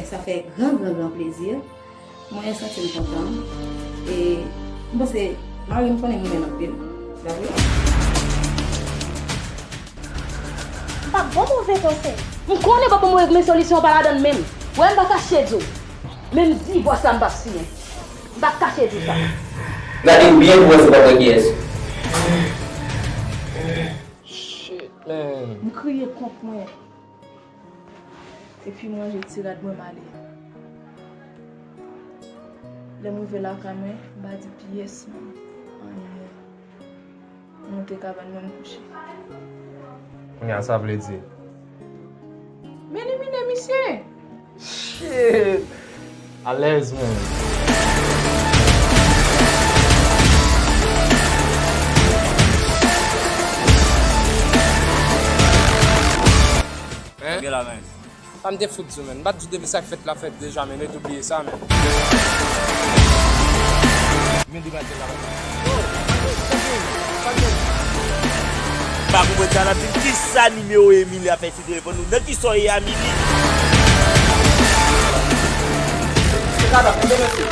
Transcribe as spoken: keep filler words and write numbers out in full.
Sa fè gran, gran, gran plezi. Mwen santi m kontan. E m panse mari m konnen m renmen l anpil. Dapre. M p ap ba w move konsèy. M konnen w p ap ban mwen règle solisyon an pa ladan l menm. Wè m pa kache di w. Menm divòs la m p ap siyen. M pa kache di w sa. Gade m byen pou wè si w p ap wè kiyès. Shit, man. M kriye kont mwen. Epi m ranje ti rad mwen m ale. Lè m rive lakay mwen, m pa di pyès moun anyen. M monte kabann mwen, m kouche. Kounye a sa vle di? M elimine misye! Shit! Alèz, man. Hein? Gen la, man. Sa m te fout di w, man. M pa t di w depi sa k fèt la fèt deja, man. Mete w bliye sa, man. Men degaje la, man. M pa konprann sa, l ap di m kisa nimewo Emily ap fè sou telefòn ou. Nan kisa w ye a, Mili? Se kadaf, tande mesye.